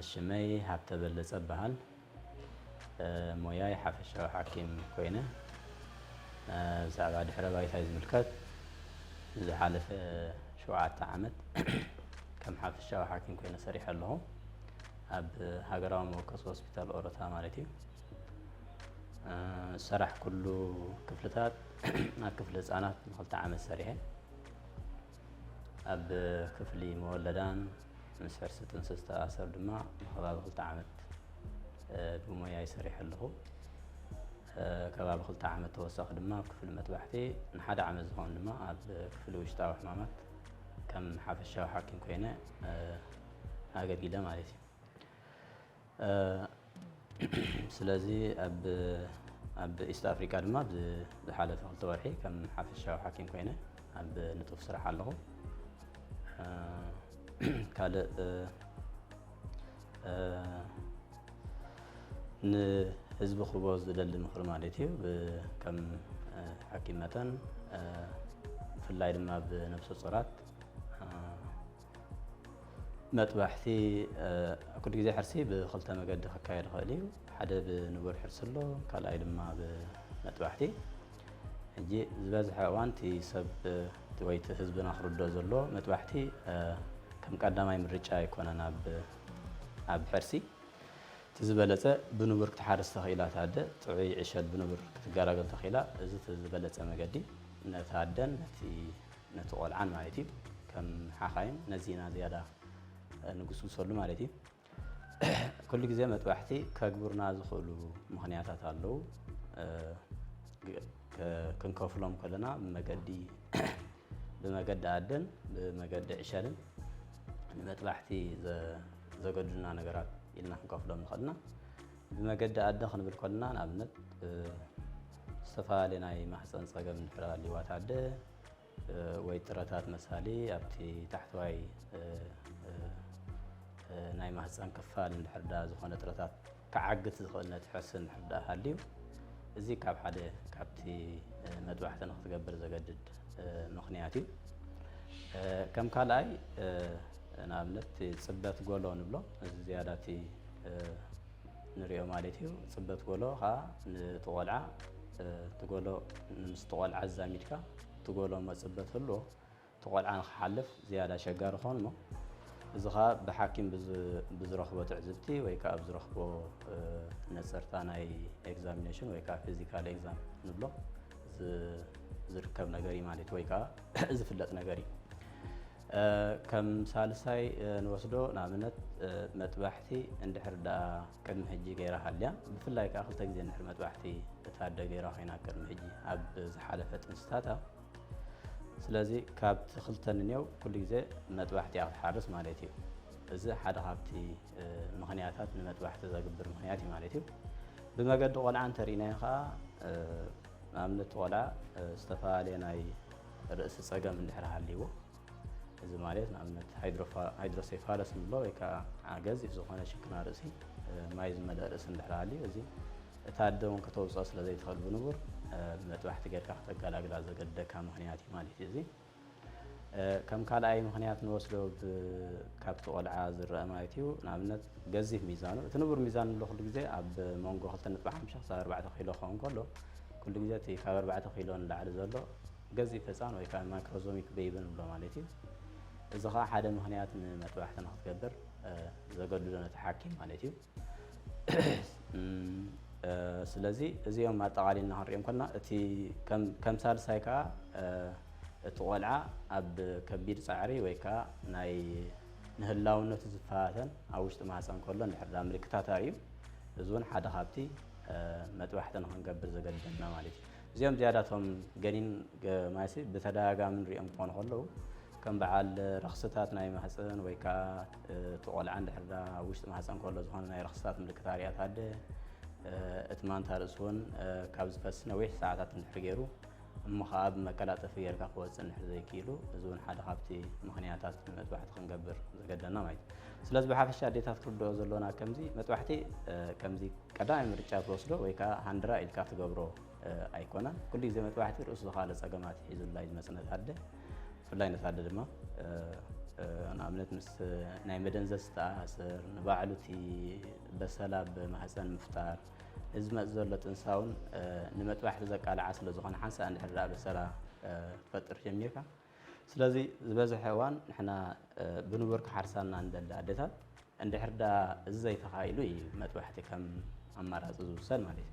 ሽመይ ሃብተ በለጸ እበሃል። እ፣ ሞያይ ሓፈሻዊ ሓኪም ኮይነ፣ እ፣ ብዛዕባ ድሕረ ባይታይ ዝምልከት፣ ንዝሓለፈ ሸውዓተ ዓመት ከም ሓፈሻዊ ሓኪም ኮይነ ሰሪሐ ኣለኹ። ኣብ ሃገራዊ መወከሲ ሆስፒታል ኦሮታ ማለት እዩ። እ፣ ዝሰራሕኩሉ ክፍልታት፣ ኣብ ክፍሊ ህጻናት ንኽልተ ዓመት ሰሪሐ። ኣብ ክፍሊ መወለዳን ምስ ሕርሲ ጥንሲ ዝተኣሳሰር ድማ ንከባቢ ክልተ ዓመት፣ እ፣ ብሞያይ ሰሪሐ ኣለኹ። እ፣ ከባቢ ክልተ ዓመት ተወሳኺ ድማ ኣብ ክፍሊ መጥባሕቲ፣ ንሓደ ዓመት ዝኸውን ድማ ኣብ ክፍሊ ውሽጣዊ ሕማማት ከም ሓፈሻዊ ሓኪም ኮይነ፣ እ፣ ኣገልጊለ ማለት እዩ። እ፣ ስለዚ ኣብ፣ ኣብ ኢስት ኣፍሪካ ድማ ብ-፣ ዝሓለፈ ክልተ ወርሒ ከም ሓፈሻዊ ሓኪም ኮይነ ኣብ ንጡፍ ስራሕ ኣለኹ። እ፣ ካልእ፣ እ፣ እ፣ ንህዝቢ ክህቦ ዝደሊ ምኽሪ ማለት እዩ። ብ-፣ ከም፣ እ፣ ሓኪም መጠን፣ እ፣ ብፍላይ ድማ ብነብሰ ጾራት፣ እ፣ መጥባሕቲ፣ እ፣ ኩሉ ግዜ ሕርሲ ብኽልተ መገዲ ክካየድ ይኽእል እዩ። ሓደ ብንቡር ሕርሲ ኣሎ፣ ካልኣይ ድማ ብመጥባሕቲ። ሕጂ ዝበዝሐ እዋን እቲ ሰብ፣ እ፣ ወይ እቲ ህዝብና ክርድኦ ዘለዎ መጥባሕቲ፣ እ፣ ከም ቀዳማይ ምርጫ ኣይኮነን ኣብ፣ ኣብ ሕርሲ። እቲ ዝበለጸ ብንቡር ክትሓርስ ተኽኢላ እታ ኣደ፣ ጥዑይ ዕሸል ብንቡር ክትገላገል ተኽኢላ፣ እዚ እቲ ዝበለጸ መገዲ ነታ ኣደን ነቲ፣ ነቲ ቆልዓን ማለት እዩ። ከም ሓኻይም ነዚና ዝያዳ፣ እ፣ ንጉስጉሰሉ ማለት እዩ። ኩሉ ግዜ መጥባሕቲ ከግብሩና ዝኽእሉ ምኽንያታት ኣለዉ። እ፣ ግ-፣ ከ-፣ ክንከፍሎም ከለና ብመገዲ፣ ብመገዲ ኣደን ብመገዲ ዕሸልን ንመጥባሕቲ ዘ-፣ ዘገድዱና ነገራት ኢልና ክንከፍሎም ንኽእል ኢና። ብመገዲ ኣደ ክንብል ከለና ንኣብነት፣ እ፣ ዝተፈላለየ ናይ ማህፀን ፀገም እንድሕር ኣልይዋ እታ ኣደ፣ እ፣ ወይ ጥረታት መሳሊ ኣብቲ ታሕተዋይ፣ እ፣ እ፣ እ፣ ናይ ማህፀን ክፋል እንድሕር ዳ ዝኾነ ጥረታት ክዓግት ዝኽእል ነቲ ሕርሲ እንድሕር ዳ ሃልዩ፣ እዚ ካብ ሓደ ካብቲ፣ እ፣ መጥባሕቲ ንክትገብር ዘገድድ፣ እ፣ ምኽንያት እዩ። እ፣ ከም ካልኣይ፣ እ፣ ንኣብነት እቲ ጽበት ጎሎ ንብሎ፣ እዚ ዝያዳ እቲ፣ እ፣ ንሪኦ ማለት እዩ። ጽበት ጎሎ ኸኣ ነቲ ቆልዓ፣ እ፣ እቲ ጎሎ ምስቲ ቆልዓ ኣዛሚድካ፣ እቲ ጎሎ እሞ ጽበት ህልዎ፣ እቲ ቆልዓ ንኽሓልፍ ዝያዳ ኣሸጋሪ ክኾን እሞ፣ እዚ ኸኣ ብሓኪም ብዝ-፣ ብዝረኽቦ ትዕዝብቲ ወይ ከኣ ብዝረኽቦ፣ እ፣ ነጸርታ ናይ ኤግዛሚኔሽን ወይ ከኣ ፊዚካል ኤግዛም ንብሎ ዝ-፣ ዝርከብ ነገር እዩ ማለት ወይ ከኣ ዝፍለጥ ነገር እዩ። እ፣ ከም ሳልሳይ፣ እ፣ ንወስዶ ንኣብነት፣ እ፣ መጥባሕቲ እንድሕር ደኣ ቅድሚ ሕጂ ገይራ ሃልያ፣ ብፍላይ ከኣ ክልተ ግዜ እንድሕር መጥባሕቲ እታ ኣደ ገይራ ኮይና ቅድሚ ሕጂ ኣብ ዝሓለፈ ጥንስታታ፣ ስለዚ ካብቲ ክልተ ንንየው ኩሉ ግዜ መጥባሕቲ እያ ክትሓርስ ማለት እዩ። እዚ ሓደ ካብቲ፣ እ፣ ምኽንያታት ንመጥባሕቲ ዘግብር ምኽንያት እዩ ማለት እዩ። ብመገዲ ቆልዓ እንተርኢናዮ ኸኣ፣ እ፣ ንኣብነት ቆልዓ፣ እ፣ ዝተፈላለየ ናይ ርእሲ ጸገም እንድሕር ሃልይዎ፣ እዚ ማለት ንኣብነት ሃይድሮፋ-፣ ሃይድሮሴፋለስ ንብሎ ወይ ከኣ ገዚፍ ዝኾነ ሽክና ርእሲ፣ እ፣ ማይ ዝመልአ ርእሲ እንድሕር ሃልዩ፣ እዚ እታ ኣደ እውን ከተውፅኦ ስለ ዘይትኽእል ብንቡር፣ እ፣ መጥባሕቲ ጌርካ ከተገላግላ ዘገድደካ ምኽንያት እዩ ማለት እዩ። እዚ፣ እ፣ ከም ካልኣይ ምኽንያት ንወስዶ ብ-፣ ካብቲ ቆልዓ ዝረአ ማለት እዩ። ንኣብነት ገዚፍ ሚዛኑ፣ እቲ ንቡር ሚዛን ንብሎ ኩሉ ግዜ ኣብ መንጎ ክልተ ነጥቢ ሓሙሽተ ክሳብ ኣርባዕተ ኪሎ ክኸውን ከሎ፣ ኩሉ ግዜ እቲ ካብ ኣርባዕተ ኪሎ ንላዕሊ ዘሎ ገዚፍ ህፃን ወይ ከዓ ማይክሮዞሚክ ቤቢ ንብሎ ማለት እዩ። እዚ ከዓ ሓደ ምኽንያት ንመጥባሕቲ ንክትገብር፣ እ፣ ዘገድዶ ነቲ ሓኪም ማለት እዩ። እም፣ እ፣ ስለዚ እዚኦም ኣጠቓሊልና ክንሪኦም ከለና እቲ ከም፣ ከም ሳልሳይ ከዓ፣ እ፣ እቲ ቆልዓ ኣብ ከቢድ ጻዕሪ ወይ ከዓ ናይ ንህላውነቱ ዝፈታተን ኣብ ውሽጢ ማህፀን ከሎ እንድሕር ዳ ምልክታት ኣርእዩ፣ እዚ እውን ሓደ ካብቲ፣ እ፣ መጥባሕቲ ንክንገብር ዘገድደና ማለት እዩ። እዚኦም ዝያዳቶም ገኒን ገ-፣ ማለትሲ ብተደጋጋሚ ንሪኦም ክኾኑ ከለዉ፣ ከም በዓል ረኽስታት ናይ ማህፀን ወይ ከዓ፣ እ፣ እቲ ቆልዓ እንድሕር ዳ ኣብ ውሽጢ ማህፀን ከሎ ዝኾነ ናይ ረኽስታት ምልክት ኣርእያ እታ ኣደ፣ እ፣ እቲ ማንታ ርእሲ እውን፣ እ፣ ካብ ዝፈሲ ነዊሕ ሰዓታት እንድሕር ገይሩ፣ እሞ ኸዓ ብመቀላጠፊ ጌርካ ክወፅእ እንድሕር ዘይክኢሉ፣ እዚ እውን ሓደ ካብቲ ምኽንያታት ንመጥባሕቲ ክንገብር ዘገደና ማለት እዩ። ስለዚ ብሓፈሻ ኣዴታት ክርድኦ ዘሎና ከምዚ፣ መጥባሕቲ፣ እ፣ ከምዚ ቀዳማይ ምርጫ ትወስዶ ወይ ከዓ ሃንድራ ኢልካ ትገብሮ፣ እ፣ ኣይኮነን። ኩሉ ግዜ መጥባሕቲ ርእሱ ዝኻለ ጸገማት ሒዙላ እዩ ዝመጽእ ነታ ኣደ። ብፍላይ ነታ ኣደ ድማ፣ እ፣ ንኣብነት ምስ ናይ መደንዘዝ ዝተኣሳሰር፣ ንባዕሉ እቲ በሰላ ኣብ ማህፀን ምፍጣር፣ ንዝመፅ ዘሎ ጥንሳውን ንመጥባሕቲ ዘቃልዓ ስለ ዝኾነ ሓንሳእ እንድሕር ደኣ በሰላ ትፈጥር ጀሚርካ። ስለዚ ዝበዝሐ እዋን ንሕና ብንቡር ክሓርሳና እንደሊ ኣዴታት እንድሕር ደኣ እዚ ዘይተኻኢሉ እዩ መጥባሕቲ ከም ኣማራፂ ዝውሰድ ማለት እዩ።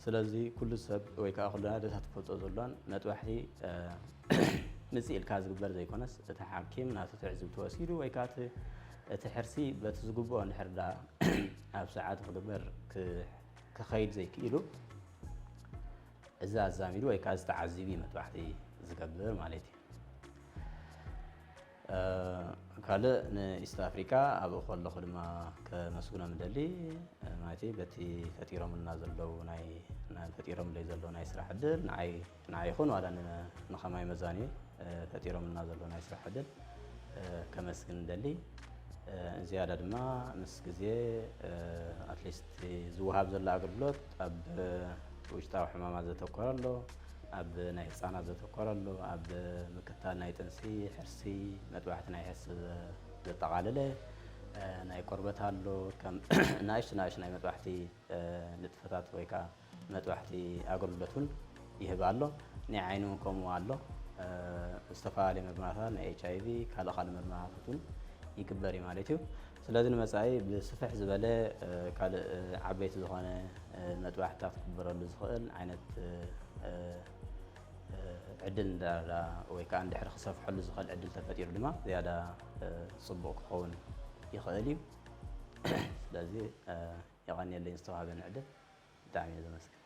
ስለዚ ኩሉ ሰብ ወይ ከዓ ኩለን ኣዴታት ትፈልጦ ዘለዋን መጥባሕቲ ምፅእ ኢልካ ዝግበር ዘይኮነስ እቲ ሓኪም ናቱ ትዕዝብቲ ወሲዱ ወይ ከዓ እቲ ሕርሲ በቲ ዝግብኦ እንድሕር ደኣ ኣብ ሰዓቱ ክግበር ክኸይድ ዘይክኢሉ እዚ ኣዛሚዱ ወይ ከዓ ዝተዓዚቡ እዩ መጥባሕቲ ዝገብር ማለት እዩ። ካልእ ንኢስት ኣፍሪካ ኣብኡ ከለኹ ድማ ከመስግኖም ደሊ ማለት በቲ ፈጢሮምልና ዘለዉ ናይ ፈጢሮምለይ ዘለዉ ናይ ስራሕ ዕድል ንዓይ ይኹን ዋላ ንኸማይ መዛኒ ፈጢሮምልና ዘለዉ ናይ ስራሕ ዕድል ከመስግን ደሊ። ዝያዳ ድማ ምስ ግዜ ኣትሊስት ዝወሃብ ዘሎ ኣገልግሎት ኣብ ውሽጣዊ ሕማማት ዘተኮረ ኣሎ፣ ኣብ ናይ ህፃናት ዘተኮረ ኣሎ፣ ኣብ ምክታል ናይ ጥንሲ፣ ሕርሲ፣ መጥባሕቲ ናይ ሕርሲ ዘጠቓለለ ናይ ቆርበት ኣሎ፣ ከም ናእሽቱ ናእሽቱ ናይ መጥባሕቲ ንጥፈታት ወይ ከዓ መጥባሕቲ ኣገልግሎት እውን ይህብ ኣሎ። ናይ ዓይኒ እውን ከምኡ ኣሎ። ዝተፈላለዩ ምርመራታት ናይ ኤች ኣይ ቪ ካልእ ካልእ ምርመራታት እውን ይግበር እዩ ማለት እዩ። ስለዚ ንመፃኢ ብስፍሕ ዝበለ ካልእ ዓበይቲ ዝኾነ መጥባሕትታት ክግበረሉ ዝኽእል ዓይነት ዕድል ወይ ከዓ እንድሕር ክሰፍሐሉ ዝኽእል ዕድል ተፈጢሩ ድማ ዝያዳ ፅቡቕ ክኸውን ይኽእል እዩ። ስለዚ የቐንየለይ ዝተዋህበኒ ዕድል ብጣዕሚ እየ ዘመስግን።